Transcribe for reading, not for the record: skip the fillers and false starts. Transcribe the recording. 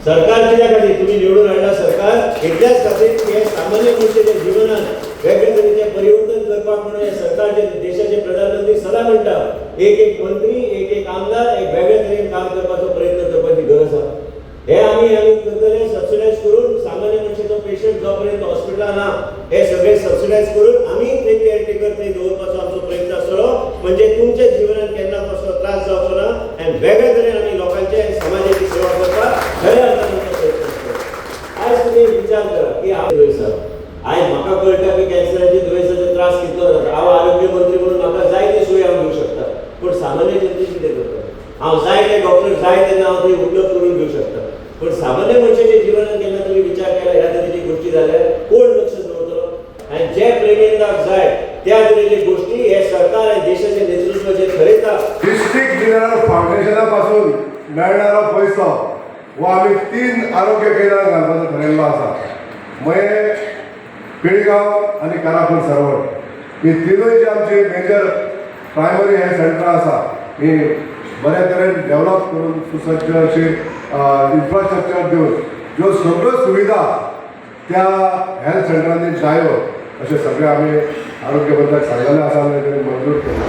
सरकार कित्या खातीर तुमी निवडून हाडला? सरकार इतल्याच खातीर की हे सामान्य मनशाच्या जिवनात वेगळे तरेचें परिवर्तन करपाक म्हणून हे सरकार, जे देशाचे प्रधानमंत्री सदां म्हणटा, एक एक मंत्री, एक एक आमदार एक वेगळे तरेन काम करपाचो प्रयत्न करपाची गरज आसा. हे आमी आमी करतले. सबसिडायज करून सामान्य मनशाचो पेशंट जो पर्यंत हॉस्पिटलान ना, हे सगळे सबसिडायज करून आमी थंय केअरटेकर थंय दवरपाचो आमचो प्रयत्न आसतलो. म्हणजे तुमच्या जिवनात केन्ना कसलो त्रास जावचो ना आनी वेगळे तरेन आमी लोकांचे आनी समाजाची सेवा करपाक खऱ्या अर्थान आमचो प्रयत्न आसतलो. आयज तुमी विचार करा की हांव दुयेंस आसा. आयज म्हाका कळटा की कॅन्सराचे दुयेंसाचे त्रास कितलो जाता. हांव आरोग्य मंत्री म्हणून म्हाका जाय ती सोय हांव दिवंक शकता, पूण सामान्य जनतेची कितें करता? हांव जाय ते डॉक्टर जाय तेन्ना हांव थंय उपलब्ध करून घेवंक शकता, पूण सामान्य मनशाच्या जिवनात केन्ना तुमी विचार केला, ह्या तरेची गोश्टी जाल्यार कोण लक्ष दवरतलो? आनी जे प्रेमेंदाक जाय त्या तरेचे गोश्टी हे सरकार आनी देशाचे नेतृत्व जे ठरयता. डिस्ट्रिक्ट जनरल फावंडेशना पासून मेळणारो पयसो हो आमी तीन आरोग्य केंद्रां घालपाचो ठरयल्लो आसा. मये, पिळगांव आनी कारापूर सरवट ही तिनूय जी आमची मेजर प्रायमरी हेल्थ सेंटरां आसा, ही बऱ्या तरेन डेव्हलप करून, सुसज्ज अशी इन्फ्रास्ट्रक्चर दिवन, ज्यो सगळ्यो सुविधा त्या हेल्थ सेंटरांनी जायो, अशें सगळें आमी आरोग्य मंत्र्याक सांगलेलें आसा आनी तेणी मंजूर केलां.